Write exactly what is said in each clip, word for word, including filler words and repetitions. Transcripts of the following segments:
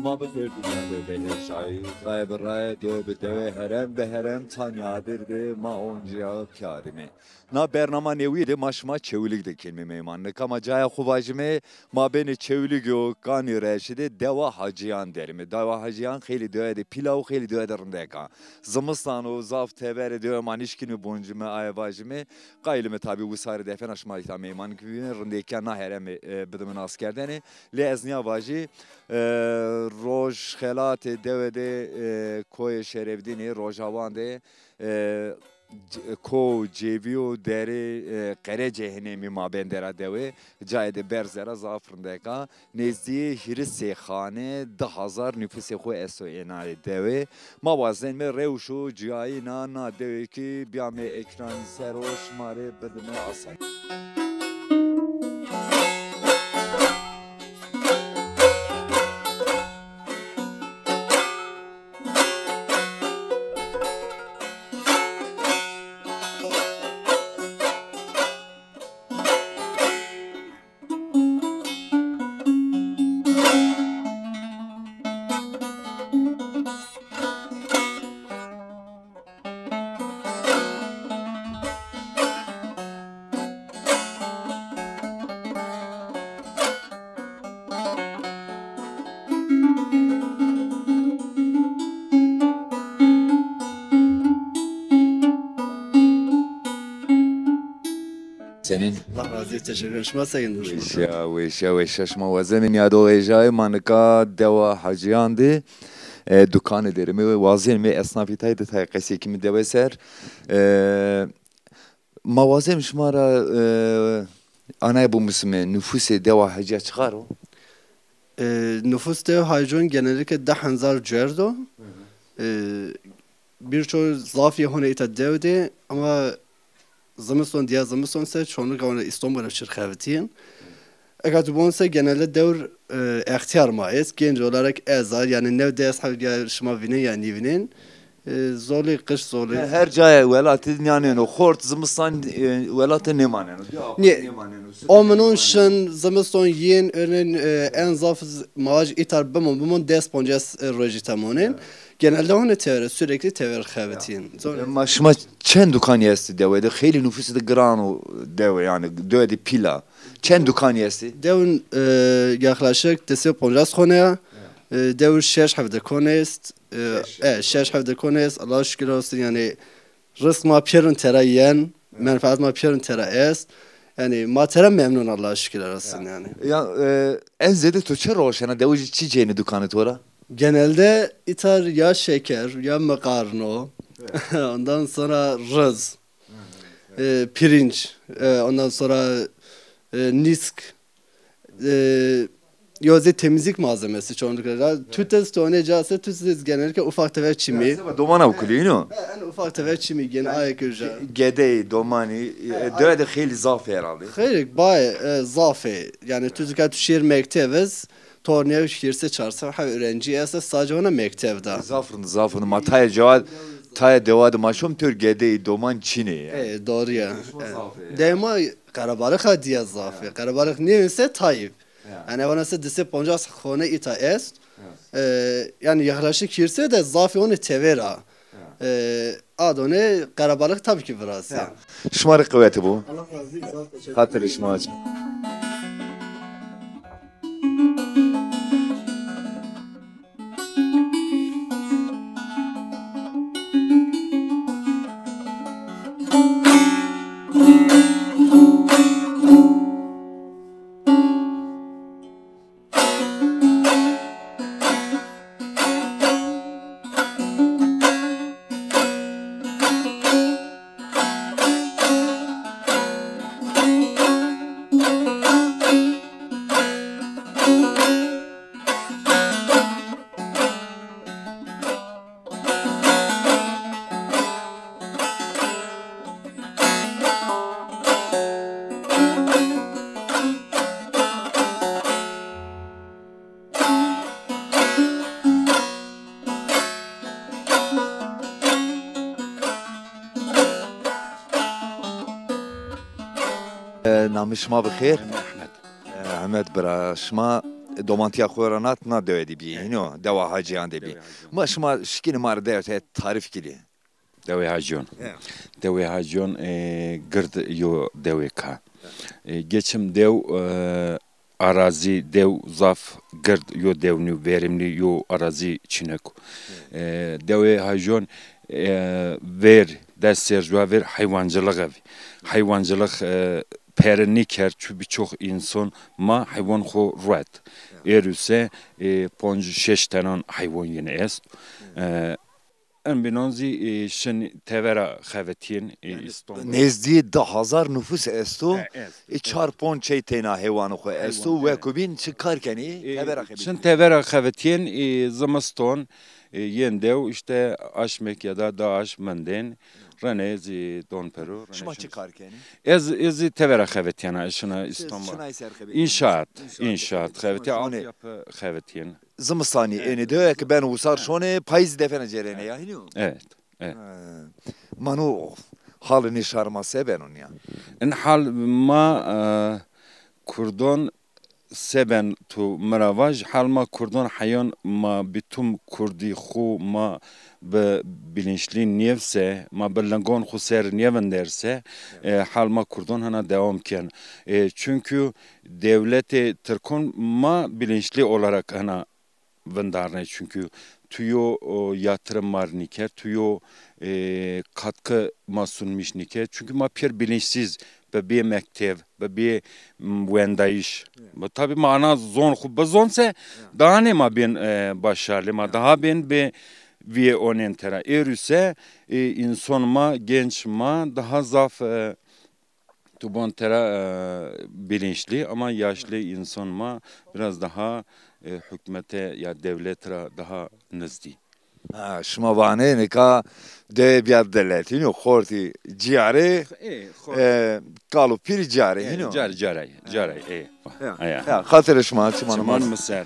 Ma bi xêr dinya do bêne şayî. Raye bi raye, dewe bi dewe, herem bi herem, tanya adir de ma oncîya piyarîme. Na bernama newî de ma şima Çewlîg de kenîme meyman. Nika ma caya xo vajîme, ma benê Çewlîg û Kanî Reşî de dewa Hacîyan derîme. Dewa Hacîyan xeylê dewe de pîl a û xeylê dewe de rindek a. Zimistan o, zaf teverê dewe ma nişkînîme boncîme, aye vajîme. Qayîlîme tabî wisarê defena şima îta meyman bîme, rindekîya na heremî, e, bidîme naskerdene. Lê ez nîya vajî, e, rojxelatê dewe de, e, koyê Şerevdînî, Rojawan de, e, c-, ko, cêvîyo, derê, e, Qerecehenêmî mabendera dewe, cayê de berze ra zaf rindek a. Nêzdîyê hîrisê xane, di hezar nufusê xo esto êna dewe. Ma wazenme rewş û ciyayîna na dewe kî biyame ekranî ser o şima rê bidîme asayîş. Senîn? Allah razı olsun, teşekkür ederim. Şima senîn? Weşa, weşa, weşa. Şima wazenê nîyado ejayê ma nika dewa Hacîyan de, e, dukanê derîme, wazenîme esnafî tayê de tayê qesey kîme dewe ser. E, ma wazenîme şima ra, e, anay bimusîme, nufusê dewa Hacîya çiqar o? E, nufus dewa Hacîyan genellikle di hezar cuerd o. E, birçoğu zaf yê hona îta dew de ama zimiston, diya zimiston se çoğunlukla hona Îstanbul ra çir xebitîyên. Eka tu bon se genelde dewr, e, extîyar ma est. Genç olarak ez a, yanî new des heb ya şima vînên ya nîvînên. E, zolê, qij zolê. Yanî her cayê welatî nîyaneno. Xort, zimistan, e, welatî nêmaneno. Nê-, nêmaneno. Sürekli ominon nêmaneno. Şin, zimiston yên, örneğin, e, en zaf z-, maaş îtar bimon, bimon des poncas, e, rojî temonên. Genelde hone tevere, sürekli tever xebitîn. Zor. E, ma şima çend dukanî estî dewe de? Xeylî nufusî de giran o dewe, yanî dewe de pîl a. Çend dukanî estî? Dewin, e, yaklaşık di sey poncas xone ya. E, dewir şeş hevde kone est. E, şeş. E, şeş hevde kone est. Allah'a şükür olsun, yanî rizq ma pêrin tera yen, menfaat ma pêrin tera est. Yanî ma tera memnun, Allah'a şükürler olsun yanî. Ya, e, en zêde to çi roşena? Dewicî çi cênî dukanê to ra? Genelde îtar ya şeker, ya miqarno, ondan sonra riz, e, pirinç, e, ondan sonra, e, nîsk, e, yo zî temizlik malzemesi çoğunlukla. Tüt de stone case, tüt de genellikle ufak tefek çimî. Ya, seba domana kulî, no? E, en ufak tefek çimî gene aye ki uca. Gedey, domanî, e, dewe de xeylî zaf herhalde. Xeylî bay, e, zaf e. Yanî tu zî ka tu şêr mektev iz, tornîya hîrsê çar sey heb öğrenci esta sadece hona mektev da. Zaf rind, zaf rind. Ma tayê dewa, tayê dewa de ma şom tör gedey, doman çin ê yanî. E, doğru ya. Şima zaf e. Dema Qerebalix ha diye zaf e. Qerebalix nêvînse tayîb. Ya. Yanî vana se di sey poncas xone îta est. Ya. E, yanî yaklaşık hîrsê de zafî hone tever a. Ya. E, adone Qerebalix tabii ki virazî. Ya. Şima rê qewete bo. Allah razı olsun. Teşekkür ederim. Xatirê şima çi. Namê şima bi xêr? Ehmed. E, Ehmed bira, şima domantiya xo ra nat na dewe de bî, hîno, dewa Hacîyan de bî. Dewe Hacîyan. Ma şima şikînî ma rê dewe te tarîf kirî. Dewê Hacîyon. He. Dewê Hacîyon, e, gird yo dewêk a. E, geçim dew, e, arazî dew zaf gird yo dewnî verimlî yo arazî çinek o. E, dewê Hacîyon, e, ver, des serr cuwa ver heywancılığı vi. Heywancılık, e, peri nîker çü birçok însan ma heywan xo ruet. Eruse, e, ponc şeş tenan heywan yine est. E, En binan zî, e, şin tevera xebetîn, e, Îstanbul. Nêzdî di hezar nufus esto. E, est. E, çar ponc çey teyna heywanê xo esto. Heywan, weko bîn çi kar kenî? E, tevera xebetîn. Şin tevera xebetîn, e, zimiston, e, yên dew, îşte aşmek ya da di aşm mendên, renê zî don pero, renê. Şima çi kar kenî? Ez, ez zî tevera xebetîyena, şina Îstanbul. Şinay ser xebetîn. Înşaat, înşaat xebetî, altyapı xebetîn. Zimistanî ênê dewe ke beno wisar şonê, payîzî defena cêrenê ya, hînî yo? Evet, evet. Ha. Ma no halê nê şar ma se beno nîya? In hal ma, e, kurdon se ben tu mi ra vaj, hal ma kurdon heyon ma bi tum kurdî xu ma bi bilinçlî nêv se, ma bi lingon xu ser nêvinderse, e, hal ma kurdon hina dewam ken. E, çünkü Dewletê tirkon ma bilinçli olarak hina vindarnê. Çünkü tu yo, o, yatırım mar nîker, tu yo, e, katkı ma sunmiş nîker. Çünkü ma pêr bilinçsiz bi bê mektev, bi bê, m, wendayîş. Evet. Ma tabi ma ana zon xu bizon se, evet, daha ne ma bên, e, başarılı, ma, evet, daha bên bê vîye onên tera. Eruse, e, înson ma, genç ma daha zaf, e, Tu bon tera, e, bilinçli ama yaşlı insan ma biraz daha, e, hükümete ya devlet ra daha nizdî. Ha, şima vanê nika dewê bîya delet, hîno xortî cîyarê, e, kal û pîrî cîyarê, hîno? Cîyarê, cîyarê, cîyarê, e. Ya, ya, xatirê şima, çimanê ma ser.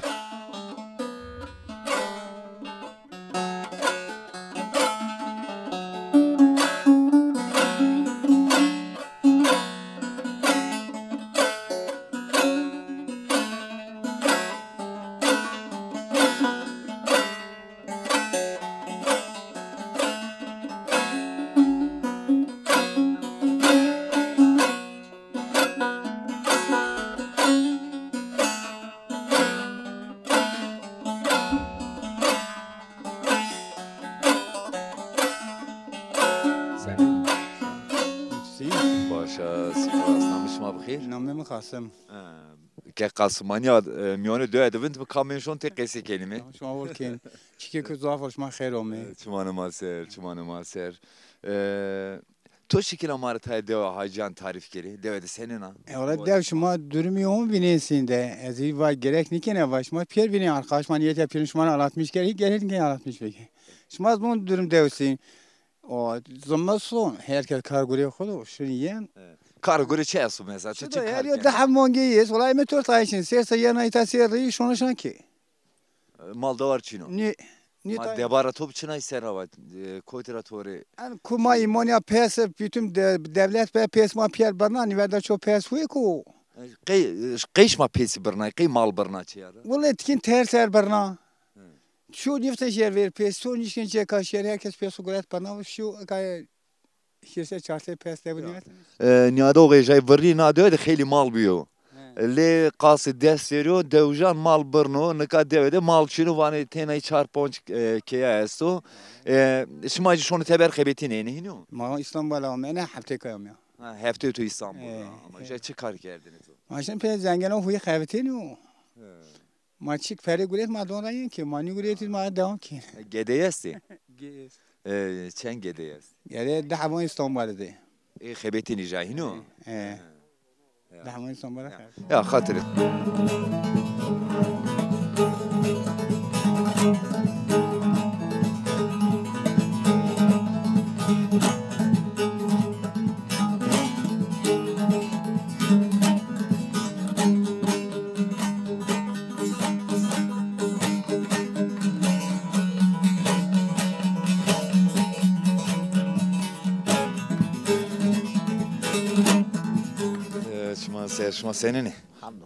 Baş a, spas. Namê şima bi xêr? Namê mi Qasim. Ha, ke Qasim, ma nîya, e, mîyanê dewe de vind bi, kamên şon tê qesey kenîme. Şima hol kên. Çikê ku zaf ol, şima xêr omê. E, çimanê ma ser, çimanê ma ser. E, To şikîna ma rê tayê dewa Hacîyan tarîf kerê? Dewe de senên a? E, wala dew şima durumî hon vînên sînde. Ez î va gerek nîkenê va şima pîyer vînên, arkadaş ma niyetîya pîrin şima ra alatmiş kerê, gerek nîkenê alatmiş bike. Şima zon durum dew sîn. O zimiston, herkes kar gurê xo do, şin yên. Evet. Kar gurê çi esto mesela? Çi, çi kar kenê? Her yo di heb mongê yê, wala eme to tayê şin. Sêr se yena îta sêr rî şono şan ki. Mal dewar çin o. Nê, nê. Ma debara to bi çinay ser ra va, e, kotî ra to rê? En ku ma îmonîya pes, bütün de-, devlet be pes ma pîyer birna, nîveda ço pes huye ku. E, qey, e, qey şima pesî birnay, qey mal birna çê ya ra? Wele tikîn ter ser birna. Hı. Şu nifte şer ver pes, şu nişkin çeka şer, herkes pesu guret birna, şu ka Hîrse çartê pes de bu nîmet. E, nîyadoxê jay virrî na dewe de xeylî mal bîyo. He. Lê qasê des serî yo, dewijan mal birno, nika dewe de mal çin o, vanê tênay çar ponc, e, keya esto. E, şima jî şonê teber xebetînê, ênê hînî yo? Ma Îstanbul amêne, heftê kay amîya. Ha, heftê to Îstanbul. E, ama e. Jay çi kar kerdêne to? Ma şin pê zengeno huyî xebetînî yo. He. Ma çik perê guret ma don ra yên ki, ma nîguretî ma dewam kên. Gedey estê? Ge- E, çend gedey est? Gedey di hebon Îstanbul de. E, xebetînî jay hîno? E. Di hebon Îstanbul de. Ya, xatirê. E, çima Ser şima senîn ê? Hamd.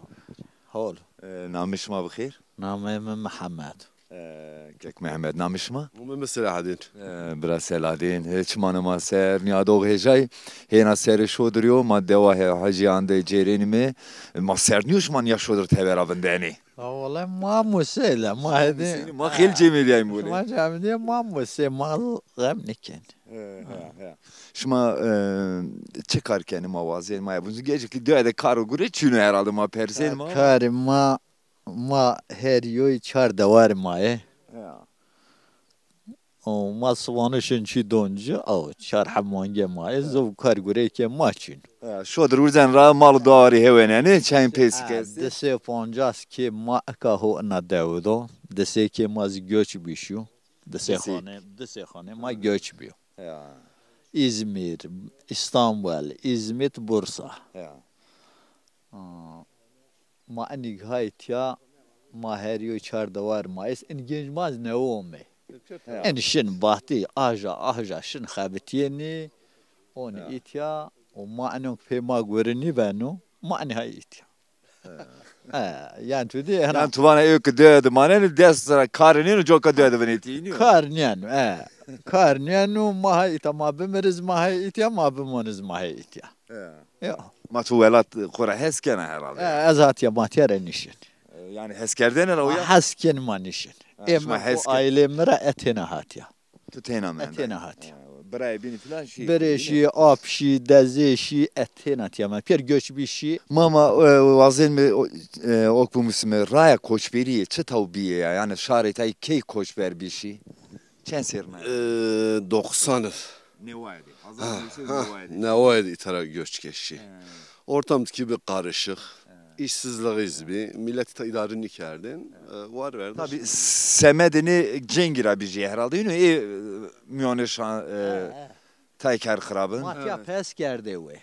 Hol. E, namê şima bi xêr? Namê mi Mihemed. E, kek Mihemed, namê şima? Namê mi Selahaddin. E, bira Selahaddin, e, çimanê ma ser, nîyadox hêjay, hêna serê şodir yo, ma dewa he, hecîyan de cêrênîme. E, ma ser nîyo şima nîya şodir tevera vindenê. Ha, wele ma musê le, ma hêdî. Ma xêl cemedîyayîme wele. Ma cemedîye ma musê, ma xem nêken. He, he, he. Şima, e, çi kar kenî ma wazên ma ya? Bunun gerçekten dewe de kar û gure çin o herhalde ma persên ma. Karê ma, ma her yoy çar dewarê ma yê. Ya. O, ma sibane şin çî don ci, aw, çar heb mangê ma yê, zof kar gure ke ma çin. Ya, şodir urzen ra mal û dewarî hewenenê, çayên pêsî kestî. Di sey û pancas kê ma eka ho ina dewe do. Di sey kê ma zî göç bî şîyo. Di sey xane, di sey xane ma göç bîyo. Ya. İzmir, İstanbul, İzmit, Bursa. Ya. Aa, ma enî hay tîya, ma her yoy çar dewar ma est. In genc ma zî newe omey. Ya. In şin batî, aja, aja şin xebitîyenî, onî îtya, û ma enonk pê ma gore nîbeno, ma enî hay îtya. He, yanî tu dî, hena. Yanî tu vana ê ke dewe de manenê, dest ra karê nêno, coka dewe de vinetî, nîyo? Kar nîyeno, e. Kar nîyeno, ma hay îta ma bimiriz, ma hay îtya, ma bimoniz, ma hay îtya. He. Ya. Ma tu welat xo ra hes kena herhalde. E, ez hatîya ma tîya ra nîşin. E, yanî hes kerdene ra uya? Ma hes kenî ma nîşin. Ha, ê şima mi hes ke- aîlê mi ra e têna hatîya. Tu têna menda. E, têna hatîya. Ha, birayê bînî filan şî. Birê şî, ap şî, dezê şî, e, têna tîya menda. Pêr göç bî şî. Mama, e, wazên mi, o, e, ok bimusîme, raya koçberîye çi taw bîye ya? Yanî şarê tay key koçber bî şî? Çend serrî na? E, doksan. Newayê de. Hazar dokuz yüz newayê de. Newayê de îta ra göç ke şî. He. Ortam ki bir karışık. He. İşsizliğiz bir. Millet îta îdare nîkerdin. E, war verdi. Tabii, semedê nê cengî ra bijî herhalde. Yine e, miyonê şan, e, tay kar xirabin. Ma tîya pes kerdê we.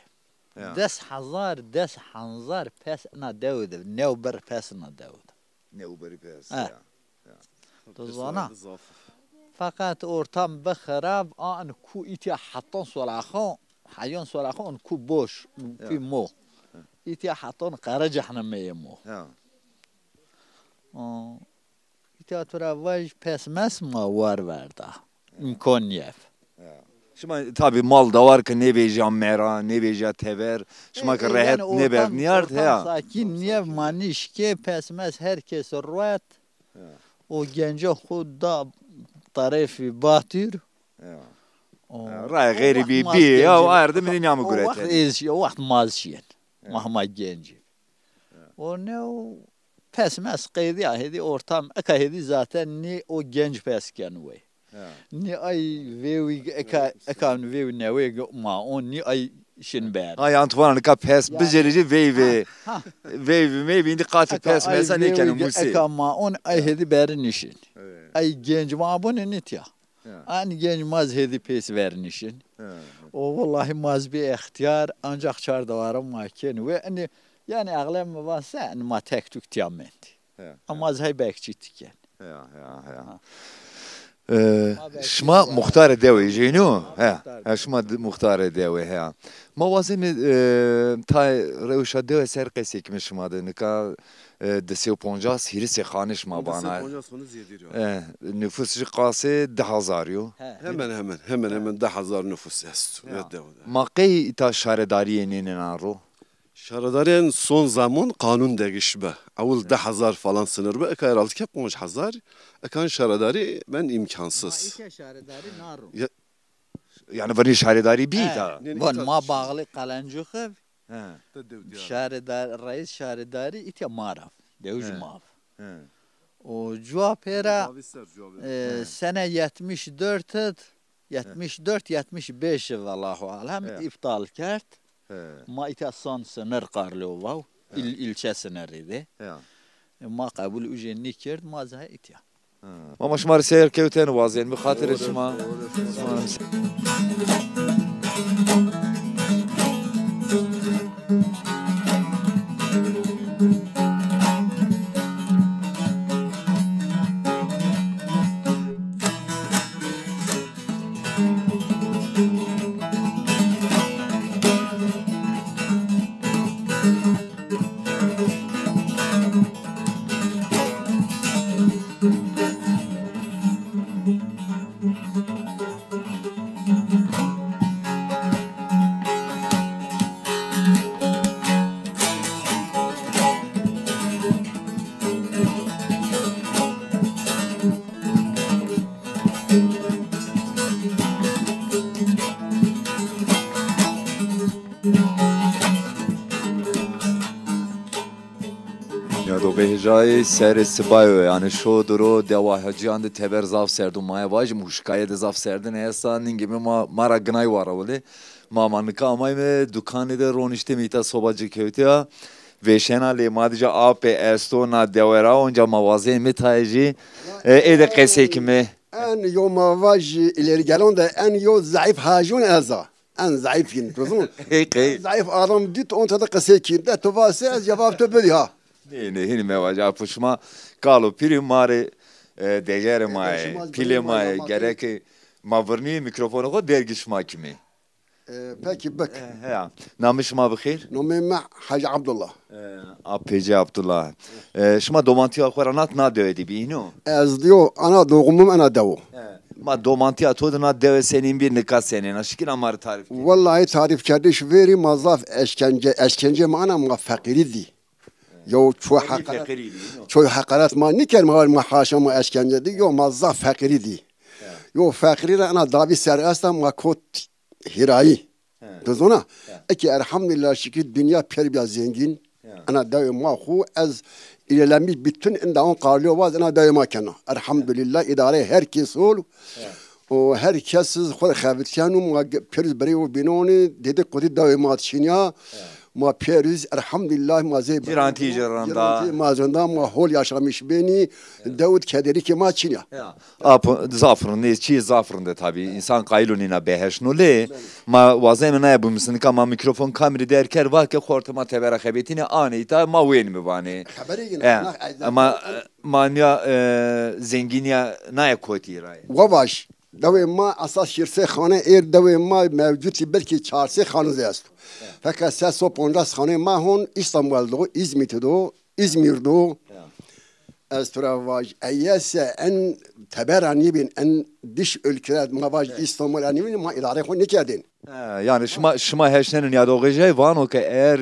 Ya. Des hezar, des hezar pes ina dewe de. New bir pes ina dewe de. Newberî pers. Ha. Ya. Ya. Tu zana. Zaf. Feqet ortam bi xirab, a in ku îtya hetan solaxo, heyan solaxo in ku boş, in ku mo. Îtya hetan qere cehneme yê mo. Ya. O, îtya tu ra vaj pes mes ma war verda. İmkan nîyev. Ya. Şima tabî mal dawar ke nêvejîya mera, nêvejîya tever, şima ke rehet nêbernîyard, heya. Ortam sakîn nîyev, ma nîşkê pes mes her kes ruet. Ya. O genca xo da tarefî Batîr. Ya. O, ya, rayê xerîbî bî, ya, o erdimî de nîyame gurete. O wext ez, o wext ma zî şîyen. Ya. Ma hema genc î. Ya. O new pes mes qeydîya hêdî ortam, eka hêdî zaten nî o genc pes keno wey. Ya. Nî ay vêwî eka, eka vêwî newê ma on nî ay şin ber. Ha, yanî tu vana nika pes bicerî veyvê. Ha, ha. Veyvî meyvî îndî qatî pes mesa nêkeno musê. Eka ma on ay hêdî beri nîşin. Evet. Ay genc ma abone nîtya. Ya. An genc ma zî hêdî pês vernîşin. Ya. O wellahî ma zî bî extîyar, ancax çar dewara ma kên. Wê enî, yanî exleb mi va se, enî ma tek tuk tîya mendî. Ya. Ama zî hay bekçî tikên. Ya, ya, ya. Ha. E, şima muxtarê dewe jî nîyo? He. He, şima muxtarê dewe, he. Ma wazeme, e, tay rewşa dewe ser qesey kime şima de. Nika, e, di sey û poncas hîrisê xanê şima bana. Di sey û poncas xanê zêdî yo. E, nufus jî qasê di hezar yo. He. Hemen hemen, hemen hemen di hezar nufus esto. Ya. Ya dewe de. Ma qey îta şaredarîye nênena ro? Şaredarîyen son zaman kanun değişme. Ewil di hezar falan sınır bi. Eka herhalde ke ponc hezar. Ekan şaredarî ben imkansız. Ma îke şaredarî na ro. Ya, yanî vinî şaredarî bî ta. Bon, ma bağlı Qelencixi. He. Şaredar, reis şaredarî îtya ma ra. Dewij ma. He. O cuwa pêra, e, sene yetmiş dört id, yetmiş dört, yetmiş beş, vallahu alem, iptal kerd. He. Ma îta san sınır qarlê o vaw. He. İl, ilçe sınırî de. Ya. E, ma qebul ujê nîkerd, ma zî îtya. Ha. Mama şima rê seyr kewtene, wazên mi xatirê şima. Vejayê serê sibayo, yanî şo diro dewa Hacîyan de teber zaf serdin. Ma ya vajîm huşkaye de zaf serdin esta, ningê mi ma, ma ra ginay wara wile. Ma, ma nika amayme dukanê de roniştîme, îta soba ci kewtîya. Vêşena lê ma dî ca apê esto na dewe ra, onca ma wazên mi tayê jî, e, ê de qesey kime. En yo ma vajî îlerîgelan de en yo zayıf hacîyon ez a. En zayıf yin, rozum. Hey, qey. Zayıf adam dît, onca de qesey kî. De to vase ez cevap to bidî ha. Nê, nê, hînî mevaje. Apo şima kal û pîrî ma rê, e, dejerê ma yê, pîlê ma yê, gereke ma virnî mîkrofonê xo dergî şima kimî. E, peki bik. E, heya. Namê şima bi xêr? Namê mi Hacı Abdullah. E, Apê ci Abdullah. E, şima domantîya xo ra nat na dewe de bî, hînî yo? Ez diyo, ana doğumum ana dewo. E, ma domantîya to de na dewe senîn bî, nika senîn a? Şikîna ma rê tarîf kî. Vallahi tarîf kerdiş verî ma zaf eşkence, eşkence ma ana ma feqîrî dî. Yo ço heqaret, ço heqaret ma nîker, ma, ma haşa ma eşkence dî, yo ma zaf feqîrî dî. Yo feqîrî ra ena davî ser esta ma kot hîrayî. Ti zona? Eke elhamdulîllah şikir dinya pêr bîya zengîn. Ena dewê ma xwu ez îlelemî bütün inda on qarlîyo vaz ena dewê ma kena. Elhamdulîllah îdare her kes ol. O her kes xo rê xebitîyeno, ma ge-, pêrîz birêwo bînonî, dêdê qudî dewê ma çînîya. Ma pêrîz, elhamdulîllah, ma zê cîrantî jî rinda. Cîrantî ma rinda, ma hol yaşamış benî, dewid kederî ke ma çînîya. Ya. Apo, zaf rindê, çî zaf rindê tabî. Însan qayîl o nîna beheşno lê. Ma wazeme naye bimisîn, nika ma mîkrofon kamîrî derg kerd, va ke xortê ma tebera xebetînê, anê îta ma wênîme vanê. Xeberê yine, e, na, e, ma, e, Ma nîya, e, zengînîya naye kotî ra yê? Wa vaj, dewê ma esas şêşsey xane êr, dewê ma mewcutî belkî çarsey xane zî esto. Feqet ses û poncas xanê ma hon Îstanbul do, Îzmît do, Îzmîr do. Ez to ra vaj, eyese en tebera nêbîn, en dış ülkede ma vaj Îstanbul ra nêbîn, ma îdareyê xo nêkerdên. He, yanî şima, şima heşnenê nîyadoxê jay vano ke eger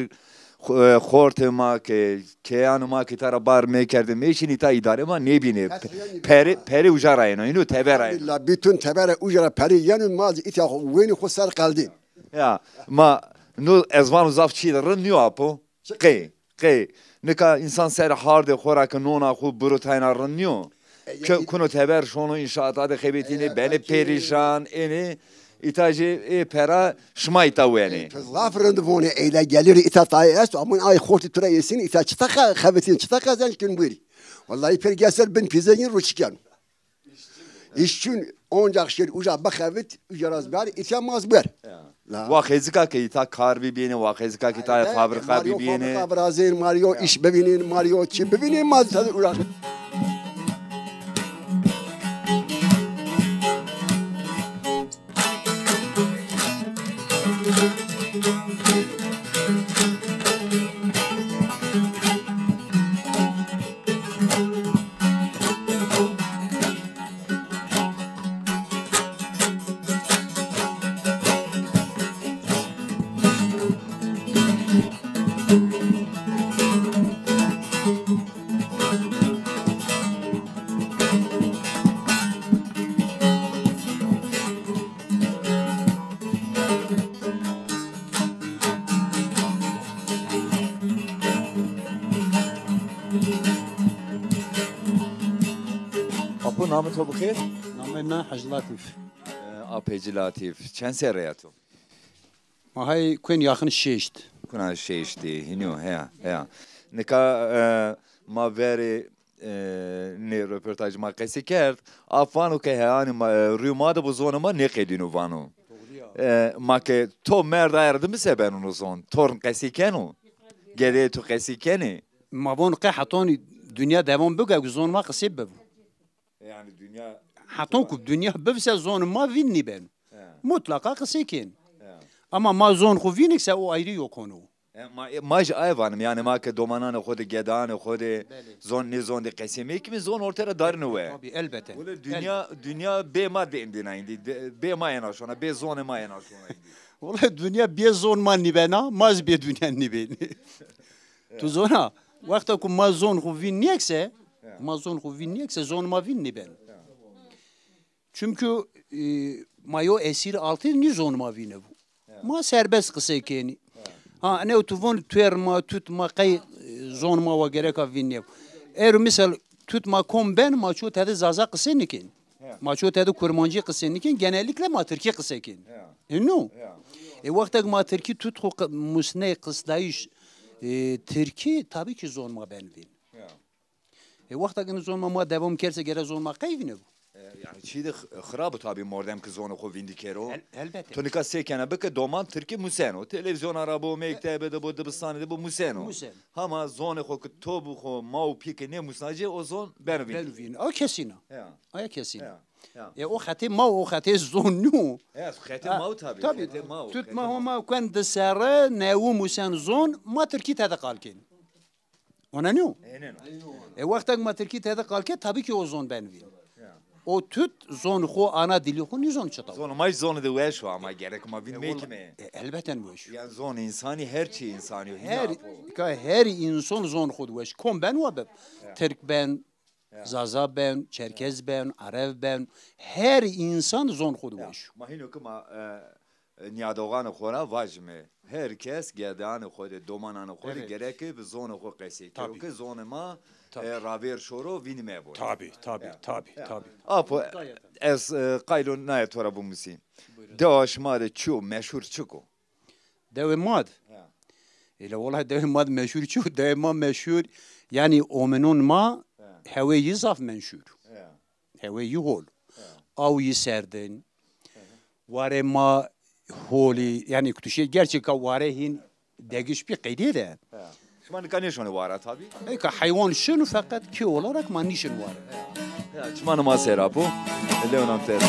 xo-, e, xortê ma ke, keyanê ma ke îta ra bar mekerdê, meşînê îta îdarê ma nêbînê. Pe-, perê, perê uca ra yeno, ino teber ra yeno. Elhamdulîllah, bütün teber ra uca ra perê yeno, ma zî îta xo wenî xo ser qeldîn. Ya, ma no ez vano zaf çî de rind nîyo apo. Qey, qey. Nika însan serê hardê xo ra ke nona xo biro tayna rind nîyo. Ke-, kuno teber şono înşaata de xebetînê, benê perîşan, ênê îta jî ê pera şima îta wenê. Zaf rind vonê, eyle gelîrî îta tayê esto, ama ay xortî tu ra êsîn, îta çita xe-, xebetîn, çita qezenc kin bûrî. Wellahî pêr geser bin pîze yin ro çi keno. Îşçûn oncak şêr uca bixebit, uca ra zî biarî, îtya ma zî bier. Ya. La. Wa xezika ke îta kar bibînê, wa xezika ke îta fabrîka bibînê. Fabrîka virazên, ma rê yo îş bivînên, ma rê yo çî bivînên, ma zî tede uğraş. Apo, namê to bixêr? Namê mi Hecî Latîf. E, Apê ci Latîf. Çend serre ya to? Ma hay kuen yaxin şeşt. Kuna şeştî, hînî yo, heya, heya. Nika, e, ma verê, e, nê roportaj ma qesî kerd. Ap vano ke heyanî ma, e, rûyê ma de bo zonê ma nêqedîno vano. E, ma ke to merd aye ra de mi se beno no zon? To rind qesî keno? Gedeyê to qesî kenê? Ma von qe hetanî dinya devam bike, zon ma qisê bibo. Yanî dinya... Hetan ku dinya bivise zon ma vîn nîbeno. He. Mutlaqa qisey kên. He. Ama ma zon xwu vînik se o ayrî yo konu. E, ma, e, ma jî aye vanim, yanî ma ke domananê xwu de, gedanê xwu de, belê, zon nê zon de qesey mekimî, zon orte ra darîno we. Tabî, elbete. Wele dinya, dinya bê ma dendîna îndî, de, bê ma yena şona, bê zonê ma yena şona îndî. Wele dinya bê zon ma nîbena, ma zî bê dinya nîbenî. Tu zona, wexta ku ma zon xwu vîn nîyek se, ma zon xwu vîn nîyek se, zon ma vîn nîbeno. Çimkî, e, ma yo esîr altî nî zon ma vîne bû. Ma serbest qisey kenî. Ha, ene tu von tuer ma, tut ma, qey, e, zon ma wa gereka vîn nîyek. Ero misal tut ma kom ben, ma ço tede Zaza qise nikên. Ya. Ma ço tede Kurmancî qise nikên, genellikle ma Tirkî qise kên. Ya. Hino. Ya. E, wextek ma Tirkî tut xo qi-, musney qisdayîş, e, Tirkî, tabii ki zon ma ben vîn. Ya. E, wextek in zon ma, ma devam kerse gere zon ma qey vîne bu. E, yani çî de x-, xirab o tabii mordem ki zonê xo vîndî kero. El-, elbette. To nika sey kena bike doman Tirkî museno. Televizyona ra bo, mektebe de bo, dibistanê de bo museno. Museno. Hama zonê xo ki to bu xo, ma û pî ki nêmusna ci, o zon beno vîn. Beno vîn. O kesîna. Ya. Aya kesîna. Ya. Ya. E, o xetê ma, o xetê zon nîyo. Ya, xetê ma o tabii. Tabii. Xetê ma o, tut xetê ma ho ma. Ma kuen di serre, newu musen zon, ma Tirkî tede qal kên. Ona nîyo? Êneno. E, wextek ma Tirkî tede qal ke, tabii ki o zon ben vîn. Ya. O tut zon xo, ana dilî xo nîzon çita. Zon ma zon de weş o ama gerek ma vîn mekime. E, elbeten weş. Yani zon insanî, her çi insanî o. Her, ka her insan zon xo de weş. Kom ben wa bib. Ya. Tirk ben, ya. Zaza ben, Çerkez ben, Erev ben. Her insan zon xo de weş. Ma hino ki ma, e, e, nîyadoxanê xo ra vajime. Her kes gedanê xo de, domananê xo de gereke bi zonê xo qesey kero ki zonê ma, e, ravêr şoro, vînî mebo. Tabii, tabii, tabii, tabii. Apo, ez, e, qaylo naye to ra bimusî. Buyurun. Dewa şima de çi yo, meşhur çik o? Dewê ma de? Ya. Êle wela dewê ma de meşhur çi yo? Dewê ma meşhur, yani omenon ma hewê yi zaf menşur. Ya. Hewê yi hol. Ya. Aw yi serdin. Warê ma holî, yani kutuşê gerçeka warê hîn degiş bî qeydîye de. Ya. Şima nika nêşonê wara tabii. Eka heywan şino feqet kê olarak ma nîşin ware. Ya, çimanê ma ser apo. Leonan ter.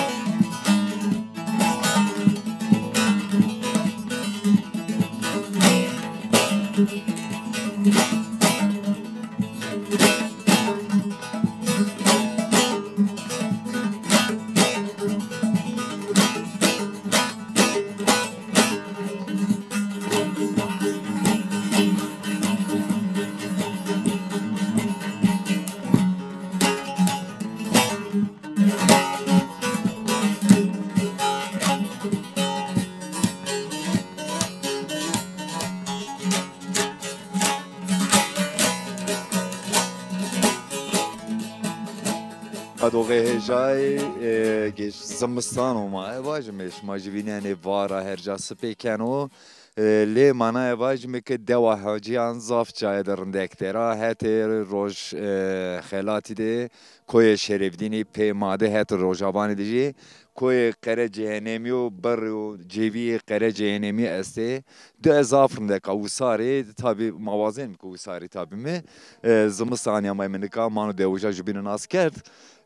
Adoxê hêjayê, e, geç zimistan o ma. E, vajime, şima jî vînenê vara her ca sipê keno. E, lê ma naye vajime ke dewa Hacîyan zaf cayê de rindek der a. Hetê roj, e, xelatî de koyê Şerefdînî pê ma de, hetê Rojavanî de jî koyê Qere Cehenemî û birr û cêvîyê Qere Cehenemî estê. Di ez zaf rindek a wisarî, tabî ma wazenîme ke wisarî tabî mi, e, zimistan amay mi nika, ma no dewijan jubîne nas kerd.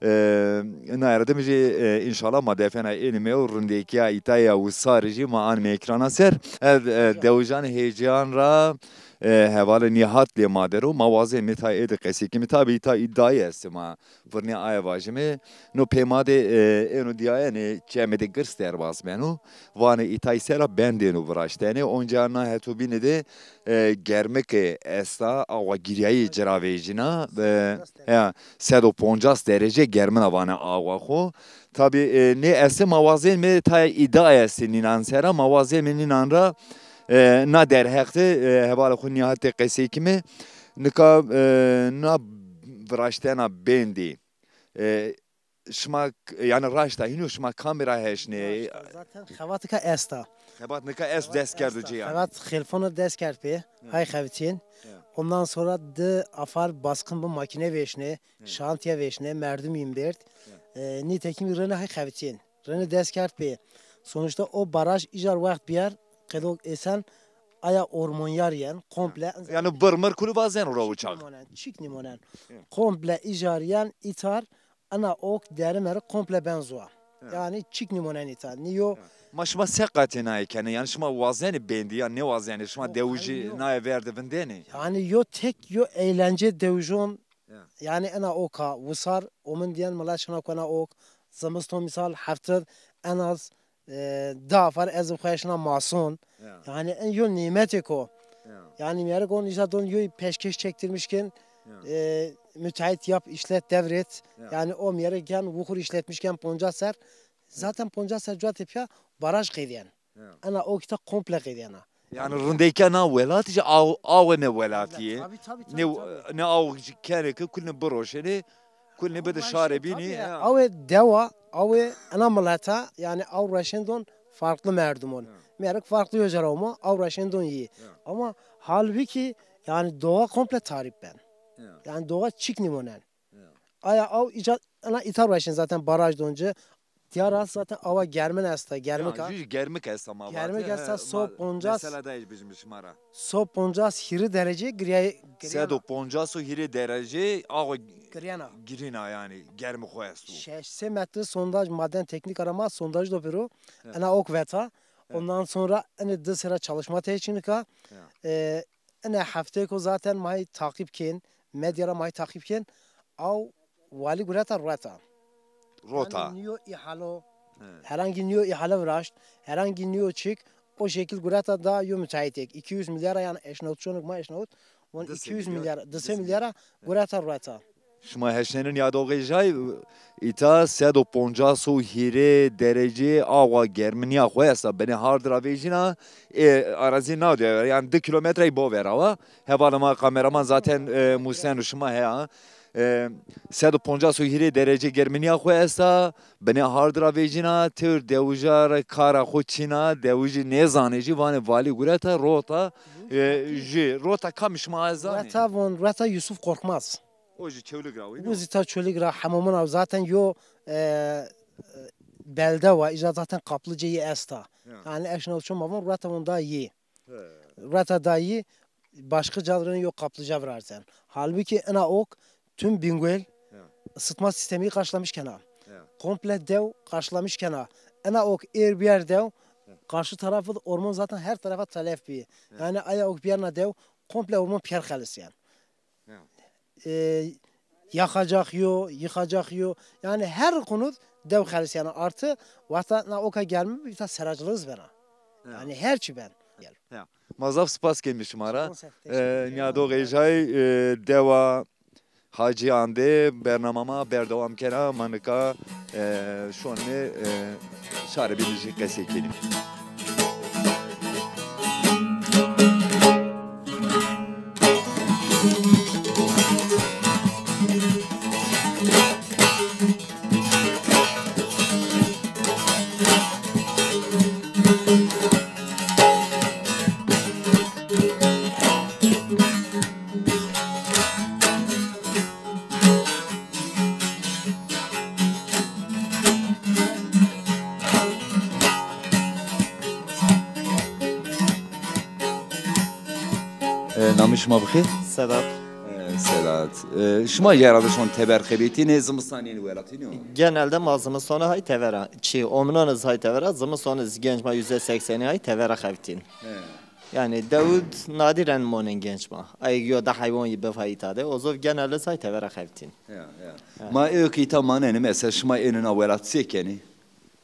E, naye ra de mi jî, e, înşallah ma defena ênîme û rindekîya îta ya wisarî jî ma anîme ekrana ser. E, e, dewijanê Hêcîyan ra, e, hevalê Nîhat lê ma der o. Ma wazenîme tay ê de qesey kîme. Tabî îta îdayî estê ma. Virnî aye vajîme. No pê ma de, e, êno dîyayenê çemê de girs derbaz beno. Vanê îtay sera bendêno viraştenê. Onca na heto bîne de, e, germike esta, awa gîryayî ci ra vejîna. E, ya, sed û poncas derece germina vanê awa xo. Tabî, e, nê estê ma wazenîme, tayê îda estê nînan sera, ma wazenîme nînan ra, e, na derheq de, e, hevalê xo Nîhat de qesey kîme. Nika, e, na viraştena bendî. E, şima k-, yani raşta hîno şima kamî ra heşnê? Raşta, zaten xebat nika esta. Xebat nika est, dest kerdo cêyan. Xebat xelfon dest kerd pê, hay xebitîn. Ya. Ondan sonra di afar baskın bu makine vêşnê, şantiye vêşnê, merdum yîn bêrd. Ya. E, nîtekim rene hay xebitîn. Rene dest kerd pê. Sonuçta o baraj îcar wext bîyer, qedok êsen aya ormonyar yen, komple. Yani birr mirr kulî vazeno ra uçak. Çik nîmonen, çik nîmonen. Ya. Komple îcar yen, îtar, ena ok derime rê komple ben zoa. Ya. Yani çik nîmonen îta. Nîyo. Ya. Ma şima se qatê naye kenê? Yani şima wazenê bendî ya nêwazenê? Şima dewijî naye ver de vindenê? Yani yo tek yo eğlence dewijon. Ya. Yani ena oka wisar, omin diyen mila şina kena ok, zimiston misal hefte en az, e, di afar ez xo şina mason. Ya. Yani en yo nîmetêk o. Ya. Yani mîyerek on îca don yo peşkeş çektirmişken, ya, e, müteahhit yap, işlet, devret. Ya. Yani o mîyerek gen wuxur işletmişken poncas ser. Zaten poncas ser cuatê pîya baraj qeydiyen. Ya. Ena o kita komple qeydiyena. Yani rindeyke na welat jî aw, awe ne welatî yê. Tabii, tabii, tabii, ne, tabii. Ne aw jî kerê ke kulne biroşenê, kulne bide şarê bînî. Tabii, ya. Awe dewa, awe ena mileta, yani aw reşendon farklı merdumon. Ya. Merik farklı yojera omo, aw reşendon yî. Ya. Ama halbuki yani doğa komple tarîp ben. Ya. Yani doğa çik nîmonen. Ya. Aya aw îca ena îta reşen zaten baraj donce. Diyar ast zaten awa germin esta, germik a. Ya, jû jî germik esta ma vate. Germik esta, he, so ma, poncas, mesela dayîş bijim şima ra. So poncas hîrê derece giriyay-, giriyana. Sed û poncas û hîrê derece awa giriyana. Girîna yani, germi xo esto. Şeş sey metre sondaj, maden teknik arama sondaj do pêro. Evet. Ena ok veta. Evet. Ondan sonra ene di sera çalışma teşkinika. Evet. E, ene hefteyêko zaten ma hay takip kên, medya ra ma hay takip kên. Aw Valî gureta rota. Rota. Yani nîyo îhalo, he, herhangi nîyo îhale viraşt, herhangi nîyo çik, o şekil gureta da yo müteahhitêk. Îkî yüz milyara yani eşnawtçonik ma eşnawt, von di sey milyar, di sey milyara gureta rota. Şima heşnenî nîyadoxê jay, îta sed û poncas û hîrê derecê awa germinîya xo esta. Binê hard ra vejîna, e, arazî na de, yani di kilometre bo vera wa. Hevalê ma kameraman zaten, e, Musen û şima heya. E, sed û poncas û hîrê derece germinîya xo esta, binê hard ra vejîna, tewr dewija ra kara xo çîna, dewij jî nêzanê jî, vanê valî gureta rota, e, jû rota kamî şima zanê? Rota von, rota Yusuf Korkmaz. O jî Çewlig ra wî. Bu zî ta Çewlig ra, hemamon a zaten yo, e, belde wa, îca zaten kaplıcayı esta. Ya. Yani eşnawtço ma von rota von da yî. He. Rota da yî başka cadreni yo kaplıca virarzên. Halbuki ena ok tüm Bingöl, ya, ısıtma sistemi karşılamış kena. Ya. Komple dew karşılamış kena. Ena ok êr biyer dew, ya, karşı tarafı da orman zaten her tarafa telef bi. Ya. Yani aya ok biyerna dew komple orman piyer xelisyen. Ya. E, yakacak yo, yıkacak yo. Yani her konuda dew xelisyen. Artı wexta na oka germi bir ta seracılığız bena. Ya. Yani her çi ben. Ya. Ma zaf spas kenîme şima ra. Spas, teşekkür ederim. E, nîyadoxê jay, e, dewa Hacîyan de bernama ma berdewam kena. Ma nika, e, şonîme, e, şarê bînî jî qesey kenîme. E, namê şima bixêr? Sedat. E, Sedat. E, şima jî herhalde şon teber xebetînê, zimistan yenî welatî nîyo? Genelde ma zimistona hay tevera. Çi, omnon iz hay tevera, zimiston iz genc ma yüzde seksenî hay tevera xebitîn. He. Yani dewid nadiren monen genc ma. Ay yo da hayvan yi bifayî tade. O zov genelde say tevera xebitîn. Ya, ya. Ha. Ma ewk îta manenî, mesela şima ênî na welat se kenî?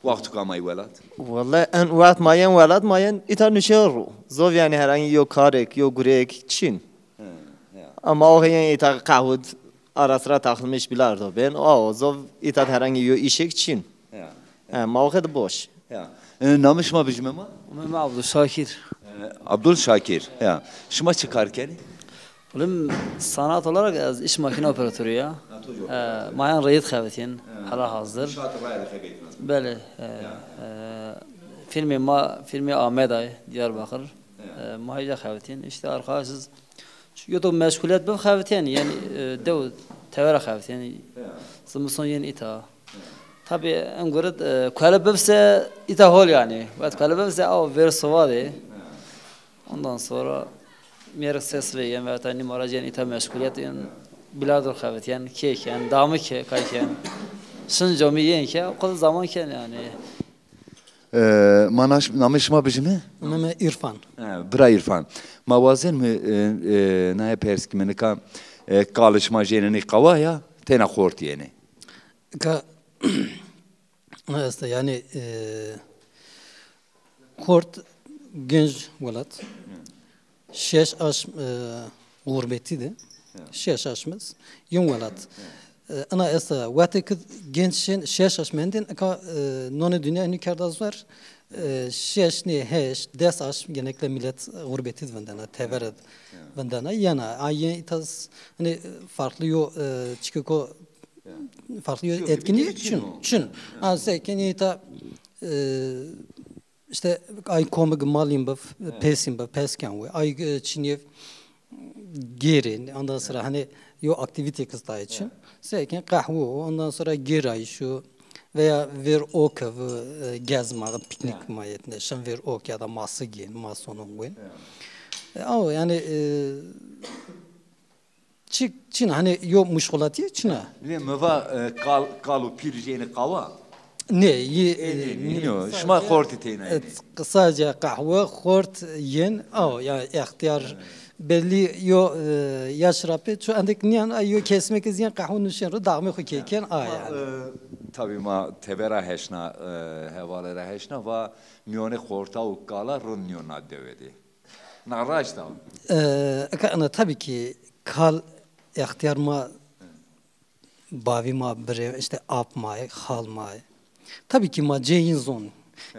Wexto ke amay welat? Welle en wext ma yen welat, ma yen îta nuşe ro. Zov yani herhangi yo karek, yo gurek çin. He, ya. Ama o yen îta qehwid ara sıra takılmış bilardo ben. O zov îta herhangi yo işek çin. Ya. E, ma o xed boş. Ya. E, namê şima bijime ma? Namê mi Abdulşakir. E, Abdulşakir. Ya. Şima çi kar kenî? Oğlum, sanat olarak ez iş makine operatörü ya. Ha, to jî operator. E, ma yan reyit xebitîn, ha, hala hazır. Şat rayê xebitîn. Belê. E, ya, e, filmê ma, filmê Amedayê, Diyarbakır. Ya. E, ma hêca xebitîn. İşte arkadaşız. Yo to meşguliyet bib xebitîyen, yani, e, dew tevera xebitîyen. Ya. Zimiston yen îta. Tabii en gurit, e, kuele bibse îta hol yani. Wet kuele bibse aw ver sova de. Ondan sonra mêrik ses ve yen ve ta nîmara jen îta meşguliyet yen bilardo xebitîyen, kêken, damike kayken. Şin comî yen ke, o kadar zaman ken yani. E, ma naş-, namê şima bijime? Namê mi İrfan. E, bira İrfan. Ma wazenîme, e, e, naye pers kîme nika, e, qalê şima jênenê qawa ya, tena xort yenê? Ka, este, yani, e, xort genc welat. Şeş aşm, e, gurbetî de. Ya. Şeş aşmiz. Yun welat. Ya. E, ina esta wextê ki genç şên şeş aş mendên, eka, e, nonê dinya nî kerda zor. E, şeş nê, heşt, des aş genellikle millet gurbetî di vindena, tevere di vindena. Yena, a yên îta s-, hani farklı yo, e, çikiko farklı yo etkinliği çin, çin. Ha, se kenî îta, e, işte ay komik malin bif, pesin bif, pesken we. Ay, e, çinyev gêrê, ondan sonra hani yo aktivite kız daha için. Seyken kahve, ondan sonra gêrayîş o veya ver ok, e, gezma, piknik mahiyetinde. Şin ver ok ya da ması giyin, masonun giyin. E, ama yani, e, çi-, çin hani yo muşxulatiye çina. Nê, mi va, e, kal, kal û pîr jênî qawa? Nê, yî, e, nî, nîno, şima xortî teyna yenî. Sadece qehwe, xort, yen, aw, yani extiyar belli yo, e, yaş ra pê, ço endek niyan, ay yo kesmek iz yen qehwe nuşen ro, dağme xo keken, a yani. E, tabi ma tevera heşna, e, hevale ra heşna, va miyonê xorta û kala rind niyo na dewe de. Na raşt a. E, eka ina tabii ki kal extiyar ma, bavî ma, birê, işte ap ma, xal ma. Tabii ki ma cê yin zon.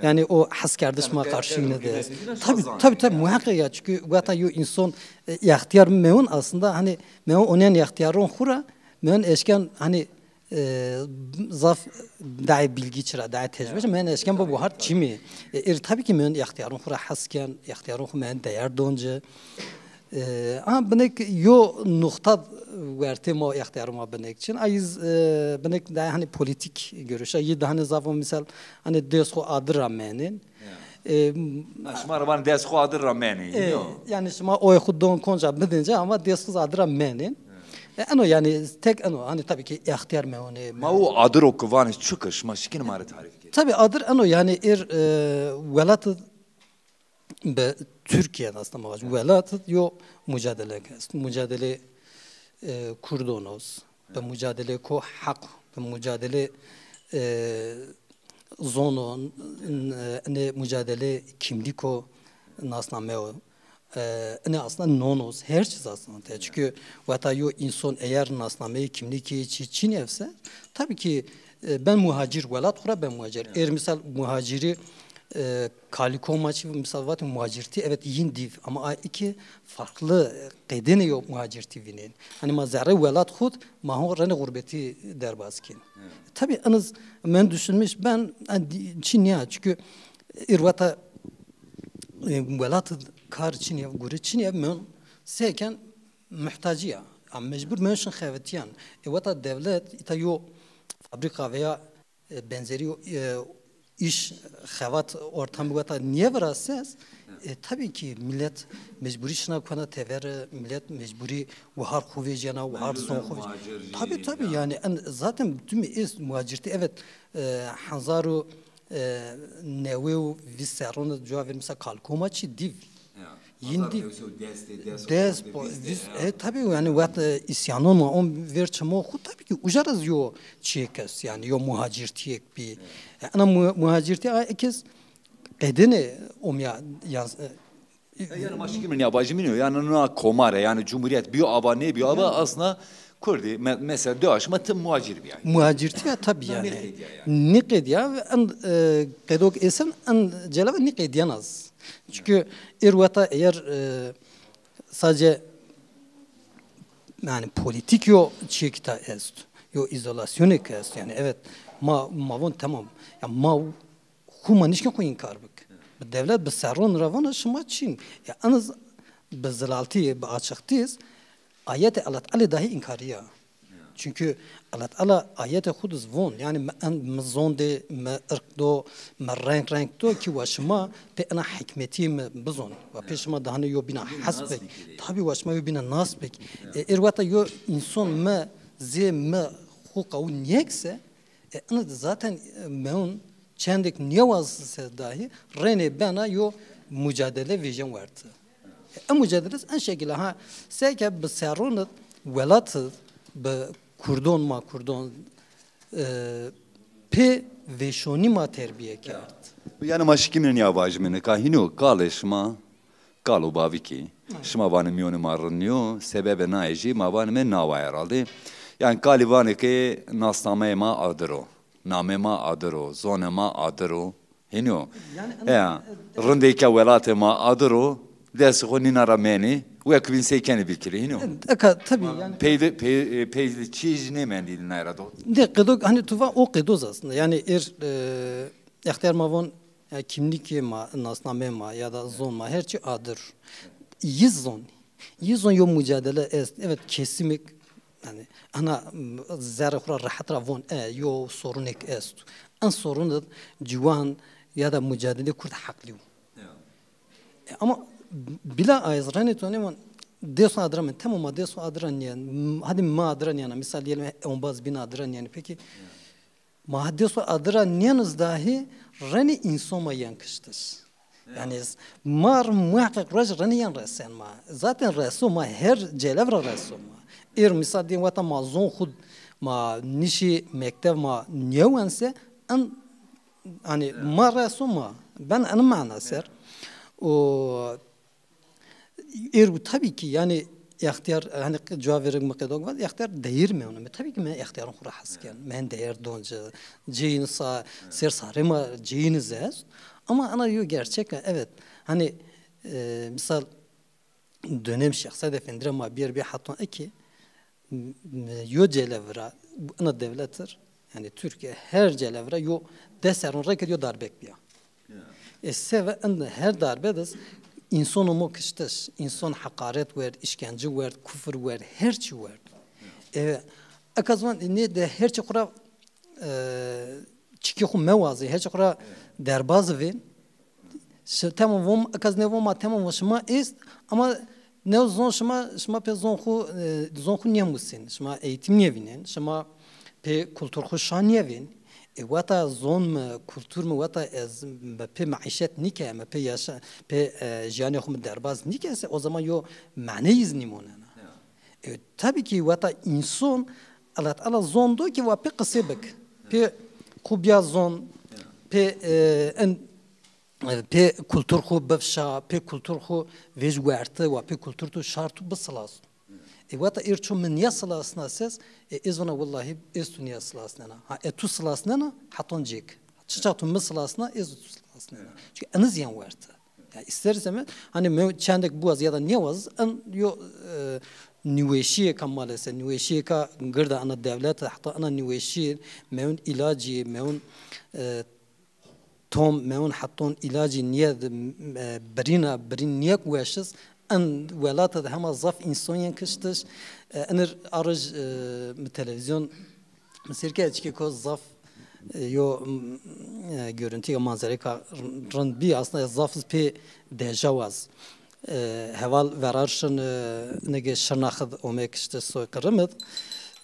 Yani o heskerdiş ma karşı yine de. Tabii, tabii, tabii, muhakkak ya. Çünkü weta yo insan, e, extiyar mewun aslında hani mewun onen extiyaron xura, mewun eşken hani, e, zaf daê bilgi çira, daê tecrübe çira, mewun eşken bu buhar çimi. E, ir tabii ki mewun extiyaron xura hesken, extiyaron xu mewun değer donce. E, ama binek yo nuxta wertê ma, extiyarê ma binek çin. Ay iz, e, binek daha hani politik görüş. Ay daha hani zafo misal hani des xo adir ra menin. E, ha, şima ra van des xo adir ra menin. E, yo. Yani şima oy xo don konca bidince ama des xo adir ra menin. E, eno yani tek eno hani tabii ki extiyar mewunê. Ma o adir o ki vanê çuka şima şikin ma rê tarif kê. Tabii adir eno yani ir, e, welat bi Türkiye aslında ma vajî. Welat yo mucadele est. Mucadele, e, Kurdonoz. Bi mucadele ko haq, bi mucadele, e, zono, n-, n-, ne mucadele kimliko nasnameo. E, ne aslında nonoz, her çiz aslında. Çünkü weta yo insan eğer nasnameyê kimlikî çi çin evse, tabii ki, e, ben muhacir, welat xura ben muhacir. Eğer misal muhaciri, e, kaliko ma çi misal vatî muhacirti, evet yin div ama a iki farklı, e, qedêne yo muhacirti vînên. Hani ma zerrê welat xud ma ho renê gurbetî derbaz kên. Tabii eniz men düşünmüş ben, e, di-, çi niya çünkü ir weta, e, welat kar çin ya, gure çin ya, men seken muhtacî ya. A mecbur men şin xevetiyan. E weta devlet îta yo fabrika veya, e, benzeri, e, iş xevat ortamı weta niye vira ses? E, tabii ki millet mecburi şina kona tever, millet mecburi wahar xu vecena, wahar son xu vecena. Tabii, tabii yani en, zaten tüm is muhacirti evet, e, hanzaru, e, newe û vîst serron cuwa ver mesela kalkoma çi div. Yindi des, e, tabii yani wet, e, isyanon ma on ver çimo xu tabii ki ucaraz yo çiyek est yani yo muhacirtiyek bi. E, ana mu-, muhacirti a ekes qedene omya yaz, e, e, yani ma şikî min ya bajî min o yani na komare yani cumhuriyet biyo ava ne biyo ava aslında Kurdî me-, mesela di aşma ti muhacir biyay. Muhacirti ya tabii yani. Ne qediya yani. Ne qediya ve en, e, qedok esen en celava ne qediyan az. Çünkü ir weta eğer, e, sadece yani politik yo çiyekî ta est, yo izolasyonêk est. Yani evet ma, ma von tamam. Ya ma xu ma nişkin xu inkar bik. Bi devlet bi serron ra vana şima çin. Ya eniz bi zilaltî, bi açıqtîz ayetê Allah Teala dahi inkariya. Çünkü Allah Teala ayetê xu diz von, yani mi, en, mi zon de, mi irq do, mi renk renk do ki wa şima pê ena hikmetî mi bizon. Wa pê şima dahane yo bîna hes bik. Tabi wa şima yo bîna nas bik. E, ir weta yo inson mi zê mi xu qawû niyek se, e, ena de zaten, e, mewn çendek niyewaz se dahi renê bena yo mucadele vêjen werti. E, e mucadele en şekilde ha seke bi serron id welat id bi kurdon ma kurdon, e, pê vêşonî ma terbiye kerd. Yani ma şikîmin ya vajîme nika hîno kalê şima, kal û bavikî. Şima vanê miyonê ma rind nîyo, sebebê naye jî ma vanîme nawa herhalde. Yanî kalî vanê ke nasnameyê ma adir o, namê ma adir o, zonê ma adir o. Hînî yo. Yanî, e, rindê ke welatê ma adir o, destê xo nîna ra menê, wek bîn sey kenê bîkirê. Hînî yo. Eka, tabî, yanî. Pey de, pey, e, pey de çîyê jî nêmendî nayra do. De qedo, hanî tu va o qedo zî aslında. Yanî êr, e, extîyar ma von, e, kimlikê ma, nasnameyê ma ya da zon ma, her çî adir. Yi zon. Yi zon yo mucadele est. Evet, kesimêk, yanî, ana, m, zerrê xo ra rehet ra von, e, yo sorunêk est. En sorun de ciwan ya da mucadelê kurd heqlî yo. Ya. E, ama bila a ez renê to nêvon, dêso adir a mi, temom ma dêso adir a nîyen, m, hadî ma adir a nîyena, misal diyelim, e, ombaz bîn adir a nîyen. Peki, ma ha dêso adir a nîyen zî dahî renê înson ma yen kiştiş. Ya. Yanî, ma r-, muheqeq roj renê yen resen ma. Zaten reso ma, her celev ra reso ma. Êr misal diyelim, weta ma zon xu ma nişî mektev ma nêwense, en, hanî, ma reso ma. Ben en mana ser. O êr bu tabî ki, yanî, extîyar, hanî, cuwa verê mi qedok vat, extîyar deyîr mewno. Mi tabî ki mi extîyarun xu ra hes ken. Mi hen deyîr don ci, cêyin sa, ser sarê ma cêyin zî est. Ama ana yo gerçek a, evet. Hanî, e, misal, dönem Şêx Seîd Efendî ra ma bîyer bî heton eke, m-, m-, yo celev ra, ina dewlet ir, yanî Tirkîye her celev ra yo des serrûn rê ke yo darbek bîya. Ya. E, seve in her darbe de zî însono mo kiştiş, înson heqaret werd, îşkence werd, kufir werd, her çî werd. Ya. E, eka zî van, nê de her çî xu ra e, çikê xu mewazê, her çî xu ra derbaz vên. Şi-, temam von, eka zî nê von ma temam von şima est, ama new zon şima, şima pê zon xu, e, zon xu nêmusên, şima eğitim nêvînên, şima pê kultur xu şa nêvên. E, weta zon mi, kultur mi, weta ez, mi pê meîşet nîke, mi pê yaşa-, pê, e, jiyanê xu mi derbaz nîke se, o zaman yo maneyî zî nîmonena. Ya. E, tabî ki weta înson, Allah Teala zon do ki wa pê qisê bik. Pê xu bîya zon, pê, e, en, e, pê kultur xu bifşa, pê kultur xu vêj werti, wa pê kultur tu şar tu bisilas. E, weta êr ço mi nîya silasna ses, e, ez vana wellahî ez tu nîya silasnena. Ha, e, tu silasnena, heton cêk. Çiça tu mi silasna, ez tu silasnena. Çünkü eniz yen werti. Ya ister istemez, hani me-, çendek biwaz ya da nêwaz, en yo, e, nîweşîyêka maalesef, nîweşîyêka girda ana dewlet, heta ana nîweşî, mewin îlacî, mewin, e, tom, mewin heton îlacî nîye de, e, birîna, birîn nîyek weşiz, en welata de hema zaf înson yen kiştiş, e, enir arij, e, mi televîzyon mi sêr ke çikê ko zaf, e, yo, m, e, görüntü ya manzareka rind bî. Aslında ez zaf pê dejaw az. E, heval verar şin, e, nege Şirnax id ome kişte soyqırım id.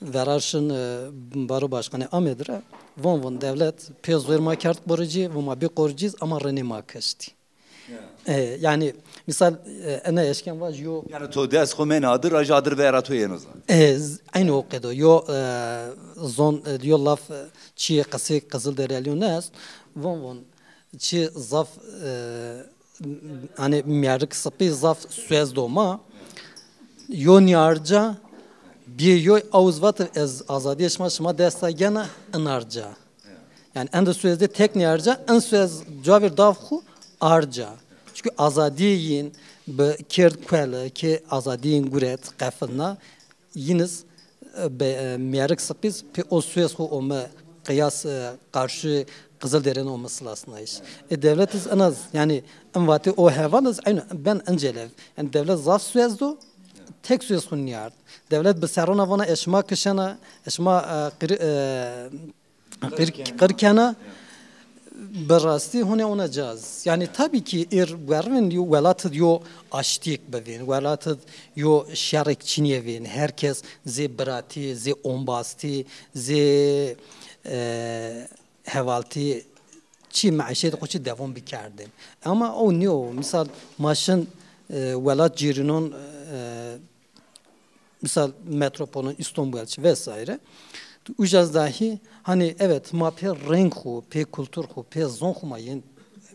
Verar şin, e, baro başkanê Amed ra. Von von dewlet pê zor ma kerd qoricî, von ma bî qoricîz ama renê ma kiştî. Ya. E, yanî, misal, e, ena eşken vaj yo. Yanî to dest xo men adir, aj adir vera to yeno zan. E, z-, eynî o qedo. Yo, e, zon, e, yo laf, e, çîyê qisê Qizilderelîyon est. Von von, çî zaf, e, hani mîyarik sipî zaf suez do ma. Yo nîyarca, bîyê yo awuz vat ez azadîyê şima, şima desta gena inarca. Yanî ende suezdê tek nîyarca, en suez cavêr dav xu arca. Çünkü azadîyê yin bi kerd kuele ke azadîyê yin guret, qefilna, yiniz, e, be, e, mîyarik sipiz pê o suez xu ome qiyas, e, qarşî Qizilderên ome silasnayîş. E, dewlet iz inaz, yanî in vatê o heval iz, eynî ben incelev. Yanî dewlet zaf suez do, tek suez xu nîyard. Dewlet bi serrona vana e şima kişena, e şima, e, qir-, e, Qir, qir kena, bi rastî hune ona caz. Yanî tabî ki êr wervin yo welat id yo aştîyêk bivên, welat id yo şerêk çinîye vên. Her kes zê biratî, zê ombastî, zê, e, hevaltî çî meîşet xo çî dewam bikerdên. Ama o nîyo. Misal ma şin, e, welat cêrînon, e, misal metropolon Îstanbul çi vesaire. Uca zî dahî, hani evet, ma pê reng xu, pê kultur xu, pê zon xu ma yên,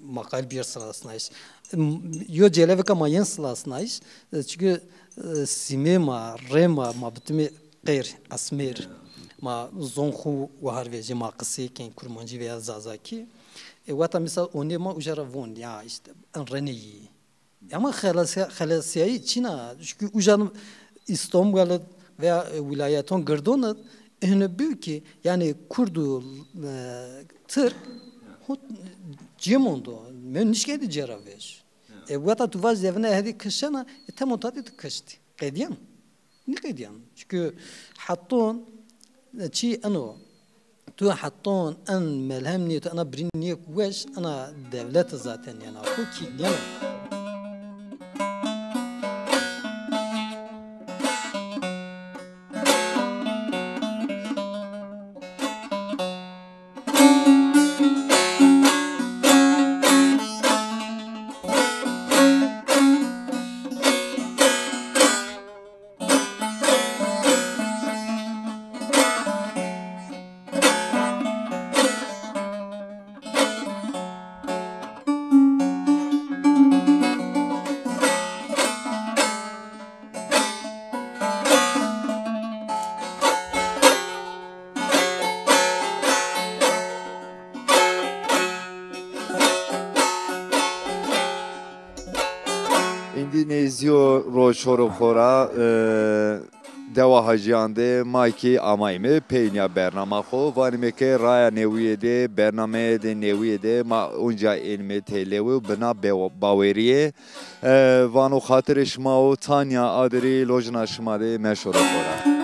ma qayîl bîyer silasnayîş. M-, yo celevika ma yên silasnayîş. E, çünkü, e, sîmê ma, rê ma, ma bitimê qêr, esmêr. Ma zon xwu wahar vejê, ma qisê kên kurmancî veya zazakî. E, weta misal onê ma uca ra von, ya işte, en renê yî. Ama xelesya-, xelesiyayî çin a. Çünkü uca İstanbul veya, e, wilayeton girdon id, hini bî ki, yani Kurd û, e, Tirk, hot, cêmondo. Me nişkedi cera vej. E, weta tu vaj devine hedi kişena, e, temo tatî tu kiştî. Qedîyen? Nîqedîyen. Çünkü heton, e, çî eno. Tu heton en melhem nîyê, tu ena birîn nîyê ku weş, ena dewlet zaten yena. Xo kî yena. Îndî nêzîyo roj şoro xo ra, e, dewa Hacîyan de ma kî amayîme peynîya bernama xo. Vanîme ke raya newîye de, bernameyê de newîye de ma onca ênîme têlewe bina bewa-, bawerîye. E, vano xatirê şima û tanya adirî lojna şima de meşoro xo ra.